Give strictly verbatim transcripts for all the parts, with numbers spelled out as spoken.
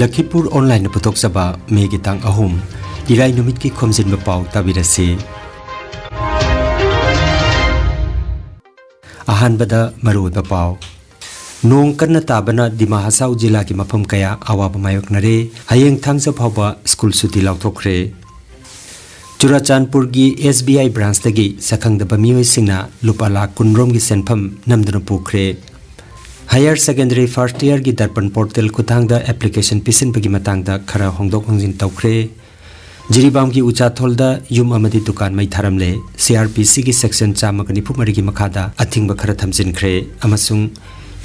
ꯂꯈꯤꯄꯨꯔ ꯑꯣꯟꯂꯥꯏꯟꯅ ꯄꯨꯊꯣꯛꯆꯕ ꯃꯦꯒꯤ ꯇꯥꯡ ꯑꯍꯨꯝ, ꯏꯔꯥꯏ ꯅꯨꯃꯤꯠꯀꯤ ꯈꯣꯝꯖꯤꯟꯕ ꯄꯥꯎ ꯇꯥꯕꯤꯔꯁꯤ꯫ ꯑꯍꯥꯟꯕꯗ ꯃꯔꯨꯑꯣꯏꯕ ꯄꯥꯎ꯫ ꯅꯣꯡ ꯀꯟꯅ ꯇꯥꯕꯅ ꯗꯤꯃꯥ ꯍꯁꯥꯎ ꯖꯤꯂꯥꯒꯤ ꯃꯐꯝ ꯀꯌꯥ ꯑꯋꯥꯕ ꯃꯥꯌꯣꯛꯅꯔꯦ꯫ ꯍꯌꯦꯡ ꯊꯥꯡꯖ ꯐꯥꯎꯕ ꯁ꯭ꯀꯨꯜ ꯁꯨꯇꯤ ꯂꯥꯎꯊꯣꯛꯈ꯭ꯔꯦ꯫ ꯆꯨꯔꯥꯆꯥꯟꯄꯨꯔꯒꯤ ꯑꯦꯁ ꯕꯤ ꯑꯥꯏ ꯕ꯭ꯔꯥꯟꯁꯇꯒꯤ ꯁꯛꯈꯪꯗꯕ ꯃꯤꯑꯣꯏꯁꯤꯡꯅ ꯂꯨꯄꯥ ꯂꯥꯈ ꯀꯨꯟ ꯔꯣꯝꯒꯤ ꯁꯦꯟꯐꯝ ꯅꯝꯗꯨꯅ ꯄꯨꯈ꯭ꯔꯦ꯫ ꯍꯥꯌꯔ ꯁꯦꯀꯦꯟꯗꯔꯤ ꯐꯥꯔꯁꯠ ꯏꯌꯔꯒꯤ ꯗꯔꯄꯟ ꯄꯣꯔꯇꯦꯜ ꯈꯨꯊꯥꯡꯗ ꯑꯦꯄ꯭ꯂꯤꯀꯦꯁꯟ ꯄꯤꯁꯤꯟꯕꯒꯤ ꯃꯇꯥꯡꯗ ꯈꯔ ꯍꯣꯡꯗꯣꯛ ꯍꯣꯡꯖꯤꯟ ꯇꯧꯈ꯭ꯔꯦ꯫ ꯖꯤꯔꯤꯕꯥꯝꯒꯤ ꯎꯆꯥꯊꯣꯜꯗ ꯌꯨꯝ ꯑꯃꯗꯤ ꯗꯨꯀꯥꯟ ꯃꯩ ꯊꯥꯔꯝꯂꯦ꯫ ꯁꯤ ꯑꯥꯔ ꯄꯤ ꯁꯤꯒꯤ ꯁꯦꯛꯁꯟ ꯆꯥꯝꯃꯒ ꯅꯤꯐꯨ ꯃꯔꯤꯒꯤ ꯃꯈꯥꯗ ꯑꯊꯤꯡꯕ ꯈꯔ ꯊꯝꯖꯤꯟꯈ꯭ꯔꯦ꯫ ꯑꯃꯁꯨꯡ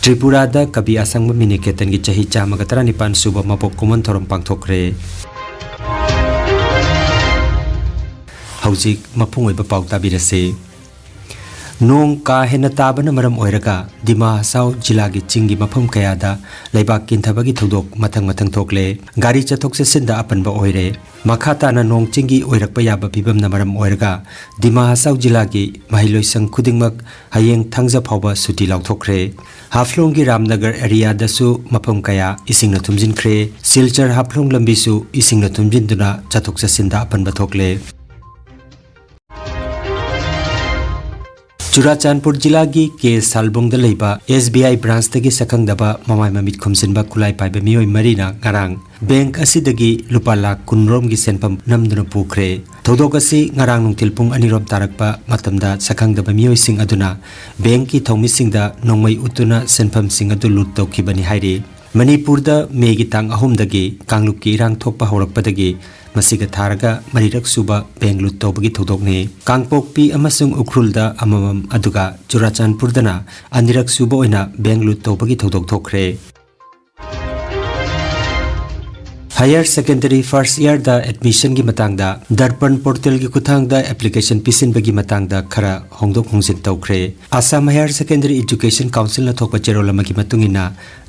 ꯇ꯭ꯔꯤꯄꯨꯔꯥꯗ ꯀꯕꯤ ꯑꯁꯪꯕ ꯃꯤꯅꯤꯀꯦꯇꯟꯒꯤ ꯆꯍꯤ ꯆꯥꯝꯃꯒ ꯇꯔꯥꯅꯤꯄꯥꯟ ꯁꯨꯕ ꯃꯄꯣꯛ ꯀꯨꯝꯑꯣꯟ ꯊꯧꯔꯝ ꯄꯥꯡꯊꯣꯛꯈ꯭ꯔꯦ꯫ ꯍꯧꯖꯤꯛ ꯃꯄꯨꯡ ꯑꯣꯏꯕ ꯄꯥꯎ ꯇꯥꯕꯤꯔꯁꯤ꯫ ꯅꯣꯡ ꯀꯥ ꯍꯦꯟꯅ ꯇꯥꯕꯅ ꯃꯔꯝ ꯑꯣꯏꯔꯒ ꯗꯤꯃꯥ ꯍꯁꯥꯎ ꯖꯤꯂꯥꯒꯤ ꯆꯤꯡꯒꯤ ꯃꯐꯝ ꯀꯌꯥꯗ ꯂꯩꯕꯥꯛ ꯀꯤꯟꯊꯕꯒꯤ ꯊꯧꯗꯣꯛ ꯃꯊꯪ ꯃꯊꯪ ꯊꯣꯛꯂꯦ꯫ ꯒꯥꯔꯤ ꯆꯠꯊꯣꯛ ꯆꯠꯁꯤꯟꯗ ꯑꯄꯟꯕ ꯑꯣꯏꯔꯦ꯫ ꯃꯈꯥ ꯇꯥꯅ ꯅꯣꯡ ꯆꯤꯡꯒꯤ ꯑꯣꯏꯔꯛꯄ ꯌꯥꯕ ꯐꯤꯕꯝꯅ ꯃꯔꯝ ꯑꯣꯏꯔꯒ ꯗꯤꯃꯥ ꯍꯁꯥꯎ ꯖꯤꯂꯥꯒꯤ ꯃꯍꯩꯂꯣꯏꯁꯪ ꯈꯨꯗꯤꯡꯃꯛ ꯍꯌꯦꯡ ꯊꯥꯡꯖ ꯐꯥꯎꯕ ꯁꯨꯇꯤ ꯂꯥꯎꯊꯣꯛꯈ꯭ꯔꯦ꯫ ꯍꯥꯐꯂꯣꯡꯒꯤ ꯔꯥꯝꯅꯒꯔ ꯑꯦꯔꯤꯌꯥꯗꯁꯨ ꯃꯐꯝ ꯀꯌꯥ ꯏꯁꯤꯡꯅ ꯊꯨꯝꯖꯤꯟꯈ꯭ꯔꯦ꯫ ꯁꯤꯜꯆꯔ ꯍꯥꯐꯂꯣꯡ ꯂꯝꯕꯤꯁꯨ ꯏꯁꯤꯡꯅ ꯊꯨꯝꯖꯤꯟꯗꯨꯅ ꯆꯠꯊꯣꯛ ꯆꯠꯁꯤꯟꯗ ꯑꯄꯟꯕ ꯊꯣꯛꯂꯦ꯫ ꯆꯨꯔꯥꯆꯥꯟꯄꯨꯔ ꯖꯤꯂꯥꯒꯤ ꯀꯦ ꯁꯥꯜꯕꯨꯡꯗ ꯂꯩꯕ ꯑꯦꯁ ꯕꯤ ꯑꯥꯏ ꯕ꯭ꯔꯥꯟꯁꯇꯒꯤ ꯁꯛꯈꯪꯗꯕ ꯃꯃꯥꯏ ꯃꯃꯤꯠ ꯈꯨꯝꯖꯤꯟꯕ ꯈꯨꯠꯂꯥꯏ ꯄꯥꯏꯕ ꯃꯤꯑꯣꯏ ꯃꯔꯤꯅ ꯉꯔꯥꯡ ꯕꯦꯡꯛ ꯑꯁꯤꯗꯒꯤ ꯂꯨꯄꯥ ꯂꯥꯈ ꯀꯨꯟ ꯔꯣꯝꯒꯤ ꯁꯦꯟꯐꯝ ꯅꯝꯗꯨꯅ ꯄꯨꯈ꯭ꯔꯦ꯫ ꯊꯧꯗꯣꯛ ꯑꯁꯤ ꯉꯔꯥꯡ ꯅꯨꯡꯊꯤꯜ ꯄꯨꯡ ꯑꯅꯤ ꯔꯣꯝ ꯇꯥꯔꯛꯄ ꯃꯇꯝꯗ ꯁꯛꯈꯪꯗꯕ ꯃꯤꯑꯣꯏꯁꯤꯡ ꯑꯗꯨꯅ ꯕꯦꯡꯛꯀꯤ ꯊꯧꯃꯤꯁꯤꯡꯗ ꯅꯣꯡꯃꯩ ꯎꯠꯇꯨꯅ ꯁꯦꯟꯐꯝꯁꯤꯡ ꯑꯗꯨ ꯂꯨꯠ ꯇꯧꯈꯤꯕꯅꯤ ꯍꯥꯏꯔꯤ꯫ ꯃꯅꯤꯄꯨꯔꯗ ꯃꯦꯒꯤ ꯇꯥꯡ ꯑꯍꯨꯝꯗꯒꯤ ꯀꯥꯡꯂꯨꯞꯀꯤ ꯏꯔꯥꯡ ꯊꯣꯛꯄ ꯍꯧꯔꯛꯄꯗꯒꯤ ꯃꯁꯤꯒ ꯊꯥꯔꯒ ꯃꯔꯤꯔꯛ ꯁꯨꯕ ꯕꯦꯡꯛ ꯂꯨꯠ ꯇꯧꯕꯒꯤ ꯊꯧꯗꯣꯛꯅꯤ꯫ ꯀꯥꯡꯄꯣꯛꯄꯤ ꯑꯃꯁꯨꯡ ꯎꯈ꯭ꯔꯨꯜꯗ ꯑꯃꯃꯝ, ꯑꯗꯨꯒ ꯆꯨꯔꯥꯆꯥꯟꯄꯨꯔꯗꯅ ꯑꯅꯤꯔꯛ ꯁꯨꯕ ꯑꯣꯏꯅ ꯕꯦꯡꯛ ꯂꯨꯠ ꯇꯧꯕꯒꯤ ꯊꯧꯗꯣꯛ ꯊꯣꯛꯈ꯭ꯔꯦ꯫ ꯍꯥꯌꯔ ꯁꯦꯀꯦꯟꯗꯔꯤ ꯐꯥꯔꯁꯠ ꯏꯌꯔꯗ ꯑꯦꯗꯃꯤꯁꯟꯒꯤ ꯃꯇꯥꯡꯗ ꯗꯔꯄꯟ ꯄꯣꯔꯇꯦꯜꯒꯤ ꯈꯨꯠꯊꯥꯡꯗ ꯑꯦꯄ꯭ꯂꯤꯀꯦꯁꯟ ꯄꯤꯁꯤꯟꯕꯒꯤ ꯃꯇꯥꯡꯗ ꯈꯔ ꯍꯣꯡꯗꯣꯛ ꯍꯣꯡꯖꯤꯟ ꯇꯧꯈ꯭ꯔꯦ꯫ ꯑꯁꯥꯝ ꯍꯥꯌꯔ ꯁꯦꯀꯦꯟꯗꯔꯤ ꯏꯖꯨꯀꯦꯁꯟ ꯀꯥꯎꯟꯁꯤꯜꯅ ꯊꯣꯛꯄ ꯆꯦꯔꯣꯜ ꯑꯃꯒꯤ ꯃꯇꯨꯡ ꯏꯟꯅ,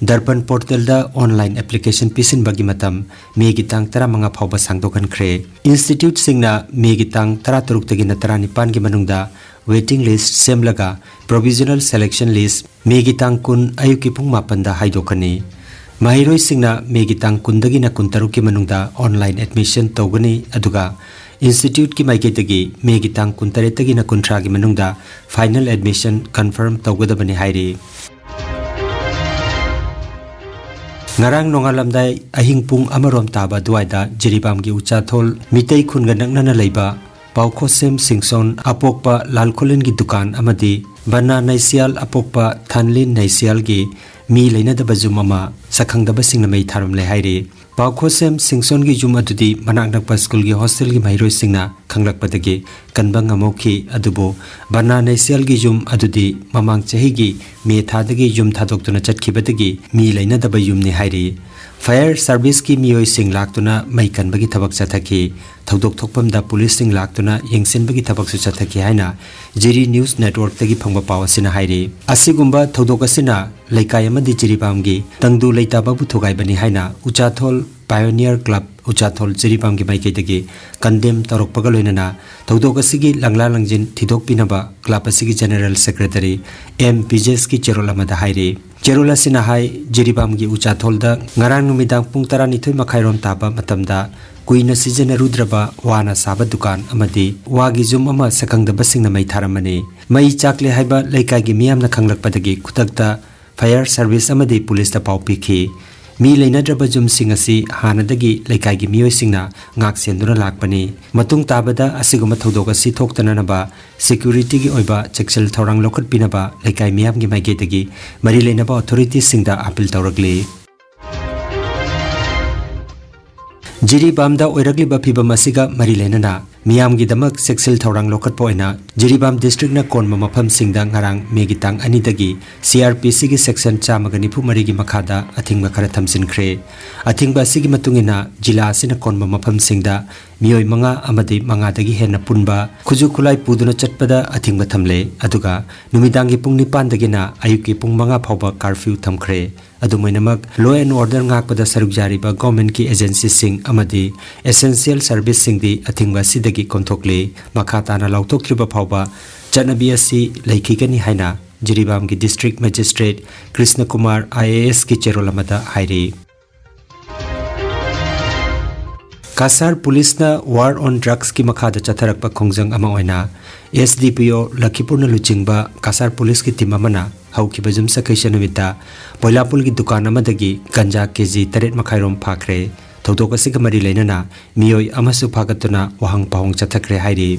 ꯗꯔꯄꯟ ꯄꯣꯔꯇꯦꯜꯗ ꯑꯣꯟꯂꯥꯏꯟ ꯑꯦꯄ꯭ꯂꯤꯀꯦꯁꯟ ꯄꯤꯁꯤꯟꯕꯒꯤ ꯃꯇꯝ ꯃꯦꯒꯤ ꯇꯥꯡ ꯇꯔꯥꯃꯉꯥ ꯐꯥꯎꯕ ꯁꯥꯡꯗꯣꯛꯍꯟꯈ꯭ꯔꯦ꯫ ꯏꯟꯁꯇꯤꯇ꯭ꯌꯨꯠꯁꯤꯡꯅ ꯃꯦꯒꯤ ꯇꯥꯡ ꯇꯔꯥꯇꯔꯨꯛꯇꯒꯤꯅ ꯇꯔꯥꯅꯤꯄꯥꯟꯒꯤ ꯃꯅꯨꯡꯗ ꯋꯦꯇꯤꯡ ꯂꯤꯁ꯭ꯠ ꯁꯦꯝꯂꯒ ꯄ꯭ꯔꯣꯚꯤꯖꯅꯦꯜ ꯁꯦꯂꯦꯛꯁꯟ ꯂꯤꯁ꯭ꯠ ꯃꯦꯒꯤ ꯇꯥꯡ ꯀꯨꯟ ꯑꯌꯨꯛꯀꯤ ꯄꯨꯡ ꯃꯥꯄꯟꯗ ꯍꯥꯏꯗꯣꯛꯀꯅꯤ꯫ ꯃꯍꯩꯔꯣꯏꯁꯤꯡꯅ ꯃꯦꯒꯤ ꯇꯥꯡ ꯀꯨꯟꯗꯒꯤꯅ ꯀꯨꯟꯇꯔꯨꯛꯀꯤ ꯃꯅꯨꯡꯗ online admission ꯇꯧꯒꯅꯤ, ꯑꯗꯨꯒ instituteꯀꯤ ꯃꯥꯏꯀꯩꯗꯒꯤ ꯃꯦꯒꯤ ꯇꯥꯡ ꯀꯨꯟꯇꯔꯦꯠꯇꯒꯤꯅ ꯀꯨꯟꯊ꯭ꯔꯥꯒꯤ ꯃꯅꯨꯡꯗ final admission confirm ꯇꯧꯒꯗꯕꯅꯤ ꯍꯥꯏꯔꯤ꯫ ꯉꯔꯥꯡ ꯅꯣꯡꯉꯥꯜꯂꯝꯗꯥꯏ ꯑꯍꯤꯡ ꯄꯨꯡ ꯑꯃꯔꯣꯝ ꯇꯥꯕ ꯑꯗꯨꯋꯥꯏꯗ ꯖꯤꯔꯤꯕꯥꯝꯒꯤ ꯎꯆꯥꯊꯣꯜ ꯃꯤꯇꯩ ꯈꯨꯟꯒ ꯅꯛꯅꯅ ꯂꯩꯕ ꯄꯥꯎꯈꯣꯁꯦꯝ ꯁꯤꯡꯁꯣꯟ ꯑꯄꯣꯛꯄ ꯂꯥꯜꯈꯣꯂꯦꯟꯒꯤ ꯗꯨꯀꯥꯟ ꯑꯃꯗꯤ ꯕꯅꯥ ꯅꯩꯁꯤꯌꯥꯜ ꯑꯄꯣꯛꯄ ꯊꯥꯟꯂꯤꯟ ꯅꯩꯁꯤꯌꯥꯜꯒꯤ ꯃꯤ ꯂꯩꯅꯗꯕ ꯌꯨꯝ ꯑꯃ ꯁꯛꯈꯪꯗꯕꯁꯤꯡꯅ ꯃꯩ ꯊꯥꯔꯝꯂꯦ ꯍꯥꯏꯔꯤ꯫ ꯄꯥꯎꯈꯣꯁꯦꯝ ꯁꯤꯡꯁꯣꯟꯒꯤ ꯌꯨꯝ ꯑꯗꯨꯗꯤ ꯃꯅꯥꯛ ꯅꯛꯄ ꯁ꯭ꯀꯨꯜꯒꯤ ꯍꯣꯁꯇꯦꯜꯒꯤ ꯃꯍꯩꯔꯣꯏꯁꯤꯡꯅ ꯈꯪꯂꯛꯄꯗꯒꯤ ꯀꯟꯕ ꯉꯝꯍꯧꯈꯤ꯫ ꯑꯗꯨꯕꯨ ꯕꯅꯥ ꯅꯩꯁꯤꯌꯥꯜꯒꯤ ꯌꯨꯝ ꯑꯗꯨꯗꯤ ꯃꯃꯥꯡ ꯆꯍꯤꯒꯤ ꯃꯦ ꯊꯥꯗꯒꯤ ꯌꯨꯝ ꯊꯥꯗꯣꯛꯇꯨꯅ ꯆꯠꯈꯤꯕꯗꯒꯤ ꯃꯤ ꯂꯩꯅꯗꯕ ꯌꯨꯝꯅꯤ ꯍꯥꯏꯔꯤ꯫ Fire serviceꯀꯤ ꯃꯤꯑꯣꯏꯁꯤꯡ ꯂꯥꯛꯇꯨꯅ ꯃꯩ ꯀꯟꯕꯒꯤ ꯊꯕꯛ ꯆꯠꯊꯈꯤ꯫ ꯊꯧꯗꯣꯛ ꯊꯣꯛꯐꯝꯗ ꯄꯨꯂꯤꯁꯁꯤꯡ ꯂꯥꯛꯇꯨꯅ ꯌꯦꯡꯁꯤꯟꯕꯒꯤ ꯊꯕꯛꯁꯨ ꯆꯠꯊꯈꯤ ꯍꯥꯏꯅ ꯖꯤꯔꯤ News Networkꯇꯒꯤ ꯐꯪꯕ ꯄꯥꯎ ꯑꯁꯤꯅ ꯍꯥꯏꯔꯤ꯫ ꯑꯁꯤꯒꯨꯝꯕ ꯊꯧꯗꯣꯛ ꯑꯁꯤꯅ ꯂꯩꯀꯥꯏ ꯑꯃꯗꯤ ꯖꯤꯔꯤꯕꯥꯝꯒꯤ ꯇꯪꯗꯨ ꯂꯩꯇꯥꯕꯕꯨ ꯊꯨꯒꯥꯏꯕꯅꯤ ꯍꯥꯏꯅ ꯎꯆꯥꯊꯣꯜ Pioneer Club ꯎꯆꯥꯊꯣꯜ ꯖꯤꯔꯤꯕꯥꯝꯒꯤ ꯃꯥꯏꯀꯩꯗꯒꯤ condemn ꯇꯧꯔꯛꯄꯒ ꯂꯣꯏꯅꯅ ꯊꯧꯗꯣꯛ ꯑꯁꯤꯒꯤ ꯂꯪꯂꯥ ꯂꯪꯖꯤꯟ ꯊꯤꯗꯣꯛꯄꯤꯅꯕ club ꯑꯁꯤꯒꯤ General Secretary ꯑꯦꯝ ꯕꯤꯖꯦꯁꯀꯤ ꯆꯦꯔꯣꯜ ꯑꯃꯗ ꯍꯥꯏꯔꯤ꯫ ꯆꯦꯔꯣꯜ ꯑꯁꯤꯅ ꯍꯥꯏ, ꯖꯤꯔꯤꯕꯥꯝꯒꯤ ꯎꯆꯥꯊꯣꯜꯗ ꯉꯔꯥꯡ ꯅꯨꯃꯤꯗꯥꯡ ꯄꯨꯡ ꯇꯔꯥꯅꯤꯊꯣꯏ ꯃꯈꯥꯏꯔꯣꯝ ꯇꯥꯕ ꯃꯇꯝꯗ ꯀꯨꯏꯅ ꯁꯤꯖꯤꯟꯅꯔꯨꯗ꯭ꯔꯕ ꯋꯥꯅ ꯁꯥꯕ ꯗꯨꯀꯥꯟ ꯑꯃꯗꯤ ꯋꯥꯒꯤ ꯌꯨꯝ ꯑꯃ ꯁꯛꯈꯪꯗꯕꯁꯤꯡꯅ ꯃꯩ ꯊꯥꯔꯝꯕꯅꯤ꯫ ꯃꯩ ꯆꯥꯛꯂꯦ ꯍꯥꯏꯕ ꯂꯩꯀꯥꯏꯒꯤ ꯃꯤꯌꯥꯝꯅ ꯈꯪꯂꯛꯄꯗꯒꯤ ꯈꯨꯗꯛꯇ Fire Service ꯑꯃꯗꯤ ꯄꯨꯂꯤꯁꯇ ꯄꯥꯎ ꯄꯤꯈꯤ꯫ ꯃꯤ ꯂꯩꯅꯗ꯭ꯔꯕ ꯌꯨꯝꯁꯤꯡ ꯑꯁꯤ ꯍꯥꯟꯅꯗꯒꯤ ꯂꯩꯀꯥꯏꯒꯤ ꯃꯤꯑꯣꯏꯁꯤꯡꯅ ꯉꯥꯛ ꯁꯦꯟꯗꯨꯅ ꯂꯥꯛꯄꯅꯤ꯫ ꯃꯇꯨꯡ ꯇꯥꯕꯗ ꯑꯁꯤꯒꯨꯝꯕ ꯊꯧꯗꯣꯛ ꯑꯁꯤ ꯊꯣꯛꯇꯅꯅꯕ securityꯒꯤ ꯑꯣꯏꯕ ꯆꯦꯛꯁꯤꯜ ꯊꯧꯔꯥꯡ ꯂꯧꯈꯠꯄꯤꯅꯕ ꯂꯩꯀꯥꯏ ꯃꯤꯌꯥꯝꯒꯤ ꯃꯥꯏꯀꯩꯗꯒꯤ ꯃꯔꯤ ꯂꯩꯅꯕ authoritiesꯁꯤꯡꯗ appeal ꯇꯧꯔꯛꯂꯤ꯫ ꯖꯤꯔꯤꯕꯥꯝꯗ ꯑꯣꯏꯔꯛꯂꯤꯕ ꯐꯤꯚꯝ ꯑꯁꯤꯒ ꯃꯔꯤ ꯂꯩꯅꯅ ꯃꯤꯌꯥꯝꯒꯤꯗꯃꯛ ꯆꯦꯛꯁꯤꯜ ꯊꯧꯔꯥꯡ ꯂꯧꯈꯠꯄ ꯑꯣꯏꯅ ꯖꯤꯔꯤꯕꯥꯝ districtꯅ ꯀꯣꯟꯕ ꯃꯐꯝꯁꯤꯡꯗ ꯉꯔꯥꯡ ꯃꯦꯒꯤ ꯇꯥꯡ ꯑꯅꯤꯗꯒꯤ CrPCꯒꯤ section ꯆꯥꯝꯃꯒ ꯅꯤꯐꯨ ꯃꯔꯤꯒꯤ ꯃꯈꯥꯗ ꯑꯊꯤꯡꯕ ꯈꯔ ꯊꯝꯖꯤꯟꯈ꯭ꯔꯦ꯫ ꯑꯊꯤꯡꯕ ꯑꯁꯤꯒꯤ ꯃꯇꯨꯡ ꯏꯟꯅ ꯖꯤꯂꯥ ꯑꯁꯤꯅ ꯀꯣꯟꯕ ꯃꯐꯝꯁꯤꯡꯗ ꯃꯤꯑꯣꯏ ꯃꯉꯥ ꯑꯃꯗꯤ ꯃꯉꯥꯗꯒꯤ ꯍꯦꯟꯅ ꯄꯨꯟꯕ ꯈꯨꯠꯁꯨ ꯈꯨꯠꯂꯥꯏ ꯄꯨꯗꯨꯅ ꯆꯠꯄꯗ ꯑꯊꯤꯡꯕ ꯊꯝꯂꯦ꯫ ꯑꯗꯨꯒ ꯅꯨꯃꯤꯗꯥꯡꯒꯤ ꯄꯨꯡ ꯅꯤꯄꯥꯟꯗꯒꯤꯅ ꯑꯌꯨꯛꯀꯤ ꯄꯨꯡ ꯃꯉꯥ ꯐꯥꯎꯕ curfew ꯊꯝꯈ꯭ꯔꯦ꯫ ꯑꯗꯨꯝ ꯑꯣꯏꯅꯃꯛ, law and order ꯉꯥꯛꯄꯗ ꯁꯔꯨꯛ ꯌꯥꯔꯤꯕ governmentꯀꯤ agencyꯁꯤꯡ ꯑꯃꯗꯤ essential serviceꯁꯤꯡꯗꯤ ꯑꯊꯤꯡꯕ ꯑꯁꯤꯗꯒꯤ ꯀꯣꯝꯊꯣꯛꯂꯤ꯫ ꯃꯈꯥ ꯇꯥꯅ ꯂꯥꯎꯊꯣꯛꯇ꯭ꯔꯤꯕ ꯐꯥꯎꯕ ꯆꯠꯅꯕꯤ ꯑꯁꯤ ꯂꯩꯈꯤꯒꯅꯤ ꯍꯥꯏꯅ ꯖꯤꯔꯤꯕꯥꯝꯒꯤ District Magistrate Krishna Kumar IAS ꯀꯤ ꯆꯦꯔꯣꯜ ꯑꯃꯗ ꯍꯥꯏꯔꯤ꯫ ꯀꯁꯥꯔ ꯄꯨꯂꯤꯁꯅ War on Drugs ꯀꯤ ꯃꯈꯥꯗ ꯆꯠꯊꯔꯛꯄ ꯈꯣꯡꯖꯪ ꯑꯃ ꯑꯣꯏꯅ SDPO ꯂꯈꯤꯄꯨꯔꯅ ꯂꯨꯆꯤꯡꯕ ꯀꯁꯥꯔ ꯄꯨꯂꯤꯁꯀꯤ team ꯑꯃꯅ ꯍꯧꯈꯤꯕ ꯌꯨꯝꯁꯀꯩꯁ ꯅꯨꯃꯤꯠꯇ ꯄꯣꯏꯂꯥꯄꯨꯜꯒꯤ ꯗꯨꯀꯥꯟ ꯑꯃꯗꯒꯤ ꯒꯟꯖꯥ KG ꯇꯔꯦꯠ ꯃꯈꯥꯏ ꯔꯣꯝ ꯐꯥꯈ꯭ꯔꯦ꯫ ꯊꯧꯗꯣꯛ ꯑꯁꯤꯒ ꯃꯔꯤ ꯂꯩꯅꯅ ꯃꯤꯑꯣꯏ ꯑꯃꯁꯨ ꯐꯥꯒꯠꯇꯨꯅ ꯋꯥꯍꯪ ꯄꯥꯎꯍꯪ ꯆꯠꯊꯈ꯭ꯔꯦ ꯍꯥꯏꯔꯤ꯫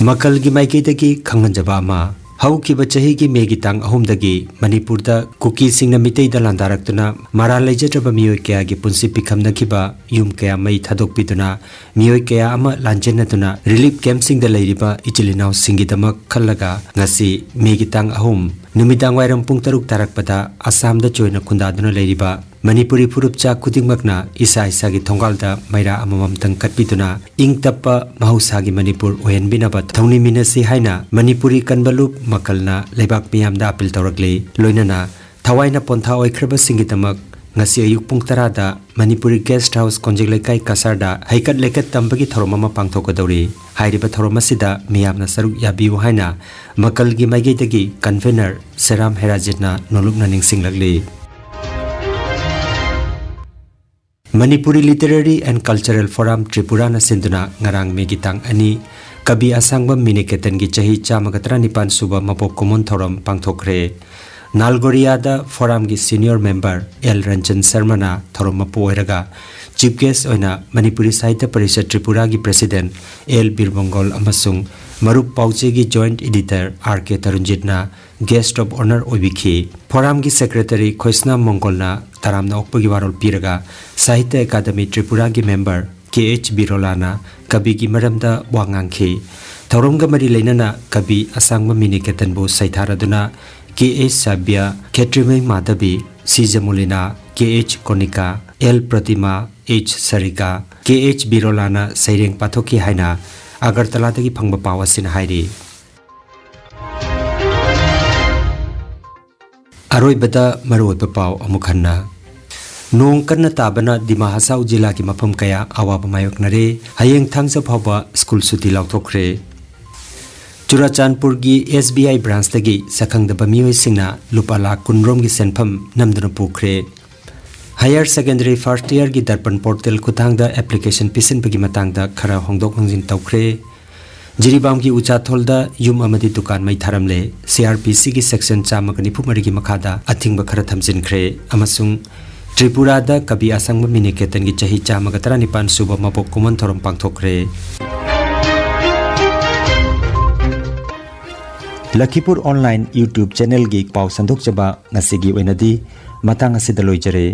ꯃꯀꯜꯒꯤ ꯃꯥꯏꯀꯩꯗꯒꯤ ꯈꯪꯍꯟꯖꯕ ꯑꯃ꯫ ꯍꯧꯈꯤꯕ ꯆꯍꯤꯒꯤ ꯃꯦꯒꯤ ꯇꯥꯡ ꯑꯍꯨꯝꯗꯒꯤ ꯃꯅꯤꯄꯨꯔꯗ ꯀꯨꯀꯤꯁꯤꯡꯅ ꯃꯤꯇꯩꯗ ꯂꯥꯟꯗꯥꯔꯛꯇꯨꯅ ꯃꯔꯥꯜ ꯂꯩꯖꯗ꯭ꯔꯕ ꯃꯤꯑꯣꯏ ꯀꯌꯥꯒꯤ ꯄꯨꯟꯁꯤ ꯄꯤꯈꯝꯅꯈꯤꯕ ꯌꯨꯝ ꯀꯌꯥ ꯃꯩ ꯊꯥꯗꯣꯛꯄꯤꯗꯨꯅ ꯃꯤꯑꯣꯏ ꯀꯌꯥ ꯑꯃ ꯂꯥꯟꯖꯦꯟꯅꯗꯨꯅ relief camp ꯁꯤꯡꯗ ꯂꯩꯔꯤꯕ ꯏꯆꯤꯜ ꯏꯅꯥꯎꯁꯤꯡꯒꯤꯗꯃꯛ ꯈꯜꯂꯒ ꯉꯁꯤ ꯃꯦꯒꯤ ꯇꯥꯡ ꯑꯍꯨꯝ ꯅꯨꯃꯤꯗꯥꯡ ꯋꯥꯏꯔꯝ ꯄꯨꯡ ꯇꯔꯨꯛ ꯇꯥꯔꯛꯄꯗ ꯑꯁꯥꯝꯗ ꯆꯣꯏꯅ ꯈꯨꯟꯗꯥꯗꯨꯅ ꯂꯩꯔꯤꯕ ꯃꯅꯤꯄꯨꯔꯤ ꯐꯨꯔꯨꯞꯆꯥ ꯈꯨꯗꯤꯡꯃꯛꯅ ꯏꯁꯥ ꯏꯁꯥꯒꯤ ꯊꯣꯡꯒꯥꯜꯗ ꯃꯩꯔꯥ ꯑꯃꯃꯝꯇꯪ ꯀꯠꯄꯤꯗꯨꯅ ꯏꯪ ꯇꯞꯄ ꯃꯍꯧꯁꯥꯒꯤ ꯃꯅꯤꯄꯨꯔ ꯑꯣꯏꯍꯟꯕꯤꯅꯕ ꯊꯧꯅꯤꯃꯤꯟꯅꯁꯤ ꯍꯥꯏꯅ ꯃꯅꯤꯄꯨꯔꯤ ꯀꯟꯕ ꯂꯨꯞ ꯃꯀꯜꯅ ꯂꯩꯕꯥꯛ ꯃꯤꯌꯥꯝꯗ appeal ꯇꯧꯔꯛꯂꯤ꯫ ꯂꯣꯏꯅꯅ ꯊꯋꯥꯏꯅ ꯄꯣꯟꯊꯥ ꯑꯣꯏꯈ꯭ꯔꯕꯁꯤꯡꯒꯤꯗꯃꯛ ꯉꯁꯤ ꯑꯌꯨꯛ ꯄꯨꯡ ꯇꯔꯥꯗ ꯃꯅꯤꯄꯨꯔꯤ guest house ꯀꯣꯟꯖꯦꯡ ꯂꯩꯀꯥꯏ ꯀꯁꯥꯔꯗ ꯍꯩꯀꯠ ꯂꯩꯀꯠ ꯇꯝꯕꯒꯤ ꯊꯧꯔꯝ ꯑꯃ ꯄꯥꯡꯊꯣꯛꯀꯗꯧꯔꯤ꯫ ꯍꯥꯏꯔꯤꯕ ꯊꯧꯔꯝ ꯑꯁꯤꯗ ꯃꯤꯌꯥꯝꯅ ꯁꯔꯨꯛ ꯌꯥꯕꯤꯌꯨ ꯍꯥꯏꯅ ꯃꯀꯜꯒꯤ ꯃꯥꯏꯀꯩꯗꯒꯤ convener ꯁꯦꯔꯥꯝ ꯍꯦꯔꯥꯖꯤꯠꯅ ꯅꯣꯂꯨꯛꯅ ꯅꯤꯡꯁꯤꯡꯂꯛꯂꯤ꯫ Manipuri Literary and Cultural Forum ꯇ꯭ꯔꯤꯄꯨꯔꯥꯅ ꯁꯤꯟꯗꯨꯅ ꯉꯔꯥꯡ ꯃꯦꯒꯤ ꯇꯥꯡ ꯑꯅꯤ ꯀꯕꯤ ꯑꯁꯥꯡꯕꯝ ꯃꯤꯅꯤꯀꯦꯇꯟꯒꯤ ꯆꯍꯤ ꯆꯥꯝꯃꯒ ꯇꯔꯥꯅꯤꯄꯥꯟ ꯁꯨꯕ ꯃꯄꯣꯛ ꯀꯨꯝꯑꯣꯟ ꯊꯧꯔꯝ ꯄꯥꯡꯊꯣꯛꯈ꯭ꯔꯦ꯫ ꯅꯥꯜꯒꯣꯔꯤꯌꯥꯗ ꯐꯣꯔꯝꯒꯤ senior member ꯑꯦꯜ ꯔꯟꯖꯟ ꯁꯔꯃꯅ ꯊꯧꯔꯝ ꯃꯄꯨ ꯑꯣꯏꯔꯒ chief guest ꯑꯣꯏꯅ ꯃꯅꯤꯄꯨꯔꯤ ꯁꯥꯍꯤꯇ꯭ꯌ ꯄꯔꯤꯁꯠ ꯇ꯭ꯔꯤꯄꯨꯔꯥꯒꯤ president ꯑꯦꯜ ꯕꯤꯔꯕꯪꯒꯣꯜ ꯑꯃꯁꯨꯡ ꯃꯔꯨꯞ ꯄꯥꯎꯆꯦꯒꯤ joint editor ꯑꯥꯔ ꯀꯦ ꯇꯔꯨꯟꯖꯤꯠꯅ guest of honour ꯑꯣꯏꯕꯤꯈꯤ꯫ ꯐꯣꯔꯝꯒꯤ secretary ꯈꯣꯏꯁꯅꯥꯝ ꯃꯣꯡꯒꯣꯜꯅ ꯇꯔꯥꯝꯅ ꯑꯣꯛꯄꯒꯤ ꯋꯥꯔꯣꯜ ꯄꯤꯔꯒ ꯁꯥꯍꯤꯇ꯭ꯌ ꯑꯦꯀꯥꯗꯃꯤ ꯇ꯭ꯔꯤꯄꯨꯔꯥꯒꯤ member ꯀꯦ ꯑꯩꯆ ꯕꯤꯔꯣꯂꯥꯅ ꯀꯕꯤꯒꯤ ꯃꯔꯝꯗ ꯋꯥ ꯉꯥꯡꯈꯤ꯫ ꯊꯧꯔꯝꯒ ꯃꯔꯤ ꯂꯩꯅꯅ ꯀꯕꯤ ꯑꯁꯥꯡꯕꯝ ꯃꯤꯅꯤꯀꯦꯇꯟꯕꯨ ꯁꯩꯊꯥꯔꯗꯨꯅ ꯀꯦ ꯑꯩꯆ ꯁꯥꯕ꯭ꯌ, ꯈꯦꯇ꯭ꯔꯤꯃꯌꯨ ꯃꯥꯙꯕꯤ, ꯁꯤ ꯖꯃꯨꯂꯤꯅꯥ, ꯀꯦ ꯑꯩꯆ ꯀꯣꯅꯤꯀꯥ, ꯑꯦꯜ ꯄ꯭ꯔꯇꯤꯃꯥ, ꯑꯩꯆ ꯁꯔꯤꯀꯥ, ꯀꯦ ꯑꯩꯆ ꯕꯤꯔꯣꯂꯥꯅ ꯁꯩꯔꯦꯡ ꯄꯥꯊꯣꯛꯈꯤ ꯍꯥꯏꯅ ꯑꯒꯔꯇꯂꯥꯗꯒꯤ ꯐꯪꯕ ꯄꯥꯎ ꯑꯁꯤꯅ ꯍꯥꯏꯔꯤ꯫ ꯑꯔꯣꯏꯕꯗ ꯃꯔꯨꯑꯣꯏꯕ ꯄꯥꯎ ꯑꯃꯨꯛ ꯍꯟꯅ꯫ ꯅꯣꯡ ꯀꯟꯅ ꯇꯥꯕꯅ ꯗꯤꯃꯥ ꯍꯁꯥꯎ ꯖꯤꯂꯥꯒꯤ ꯃꯐꯝ ꯀꯌꯥ ꯑꯋꯥꯕ ꯃꯥꯌꯣꯛꯅꯔꯦ꯫ ꯍꯌꯦꯡ ꯊꯥꯡꯖ ꯐꯥꯎꯕ ꯁ꯭ꯀꯨꯜ ꯁꯨꯇꯤ ꯂꯥꯎꯊꯣꯛꯈ꯭ꯔꯦ꯫ ꯆꯨꯔꯥꯆꯥꯟꯄꯨꯔꯒꯤ ꯑꯦꯁ ꯕꯤ ꯑꯥꯏ ꯕ꯭ꯔꯥꯟꯁꯇꯒꯤ ꯁꯛꯈꯪꯗꯕ ꯃꯤꯑꯣꯏꯁꯤꯡꯅ ꯂꯨꯄꯥ ꯂꯥꯈ ꯀꯨꯟ ꯔꯣꯝꯒꯤ ꯁꯦꯟꯐꯝ ꯅꯝꯗꯨꯅ ꯄꯨꯈ꯭ꯔꯦ꯫ ꯍꯥꯌꯔ ꯁꯦꯀꯦꯟꯗꯔꯤ ꯐꯥꯔꯁꯠ ꯏꯌꯔꯒꯤ ꯗꯔꯄꯟ ꯄꯣꯔꯇꯦꯜ ꯈꯨꯠꯊꯥꯡꯗ ꯑꯦꯄ꯭ꯂꯤꯀꯦꯁꯟ ꯄꯤꯁꯤꯟꯕꯒꯤ ꯃꯇꯥꯡꯗ ꯈꯔ ꯍꯣꯡꯗꯣꯛ ꯍꯣꯡꯖꯤꯟ ꯇꯧꯈ꯭ꯔꯦ꯫ ꯖꯤꯔꯤꯕꯥꯝꯒꯤ ꯎꯆꯥꯊꯣꯜꯗ ꯌꯨꯝ ꯑꯃꯗꯤ ꯗꯨꯀꯥꯟ ꯃꯩ ꯊꯥꯔꯝꯂꯦ꯫ ꯁꯤ ꯑꯥꯔ ꯄꯤ ꯁꯤꯒꯤ ꯁꯦꯛꯁꯟ ꯆꯥꯝꯃꯒ ꯅꯤꯐꯨ ꯃꯔꯤꯒꯤ ꯃꯈꯥꯗ ꯑꯊꯤꯡꯕ ꯈꯔ ꯊꯝꯖꯤꯟꯈ꯭ꯔꯦ꯫ ꯑꯃꯁꯨꯡ ꯇ꯭ꯔꯤꯄꯨꯔꯥꯗ ꯀꯕꯤ ꯑꯁꯪꯕ ꯃꯤꯅꯤꯀꯦꯇꯟꯒꯤ ꯆꯍꯤ ꯆꯥꯝꯃꯒ ꯇꯔꯥꯅꯤꯄꯥꯟ ꯁꯨꯕ ꯃꯄꯣꯛ ꯀꯨꯝꯑꯣꯟ ꯊꯧꯔꯝ ꯄꯥꯡꯊꯣꯛꯈ꯭ꯔꯦ꯫ ꯂꯈꯤꯄꯨꯔ ꯑꯣꯟꯂꯥꯏꯟ YouTube ꯆꯦꯅꯦꯜꯒꯤ ꯄꯥꯎ ꯁꯟꯗꯣꯛꯆꯕ ꯉꯁꯤꯒꯤ ꯑꯣꯏꯅꯗꯤ ꯃꯇꯥꯡ ꯑꯁꯤꯗ ꯂꯣꯏꯖꯔꯦ꯫